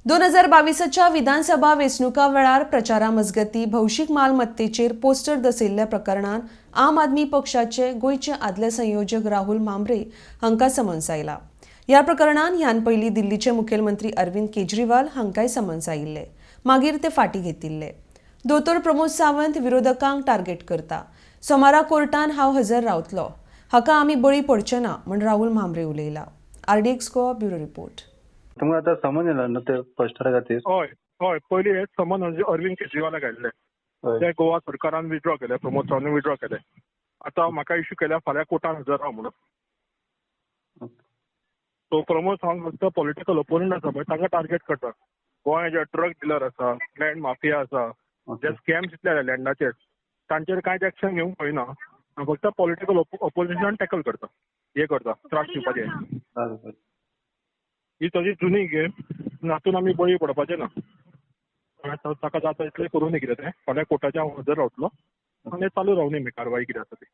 2022च्या विधानसभा वेंचणुका वेळार प्रचारा मजगती भौशीक मालमत्तेचेर पोस्टर दसयिल्ल्या प्रकरणान आम आदमी पक्षाचे गोंयचे आदले संयोजक राहुल म्हांब्रे हांकां समन्स आयला. ह्या प्रकरणान ह्यान पयलीं दिल्लीचे मुखेलमंत्री अरविंद केजरीवाल हांकांय समन्स आयिल्ले, मागीर ते फाटीं घेतिल्ले. दोतोर प्रमोद सावंत विरोधकांक टार्गेट करता. सोमारा कोर्टान हांव हजर रावतलो, हाका आमी बळी पडचे ना म्हण Rahul Mhambre उलयला. RDX Goa bureau report. तुमकां आतां समन येयला न्हू ते पोस्टरा खातीर? हय हय, पयलीं हे समन अरविंद केजरीवालाक आयिल्ले. ते गोवा सरकारान विड्रॉ केले, प्रमोद सावंतान विड्रॉ केले. आतां म्हाका इश्यू केल्या, फाल्यां कोर्टान हजर राव म्हणून. सो प्रमोद सावंत फक्त पॉलिटिकल ओपोनंट आसा पळय, तांकां टार्गेट करता. गोंय जे ड्रग डिलर आसा, लँड माफिया आसा, जे स्कॅम्स इतले जाले लँडाचेर, तांचेर कांयच एक्शन घेवंक पळयना. फक्त पॉलिटिकल ओपोजिशन टॅकल करता, हे करता, त्रास दिवपाचे. ही ताजी जुनी गेम, हातून आमी बळी पडपाचे ना. ताका जाता इतलें करूं न्ही कितें तें. फाल्यां कोर्टाच्या हांव हजर रावतलो आनी चालू रावनी कारवाई कितें आसा ती.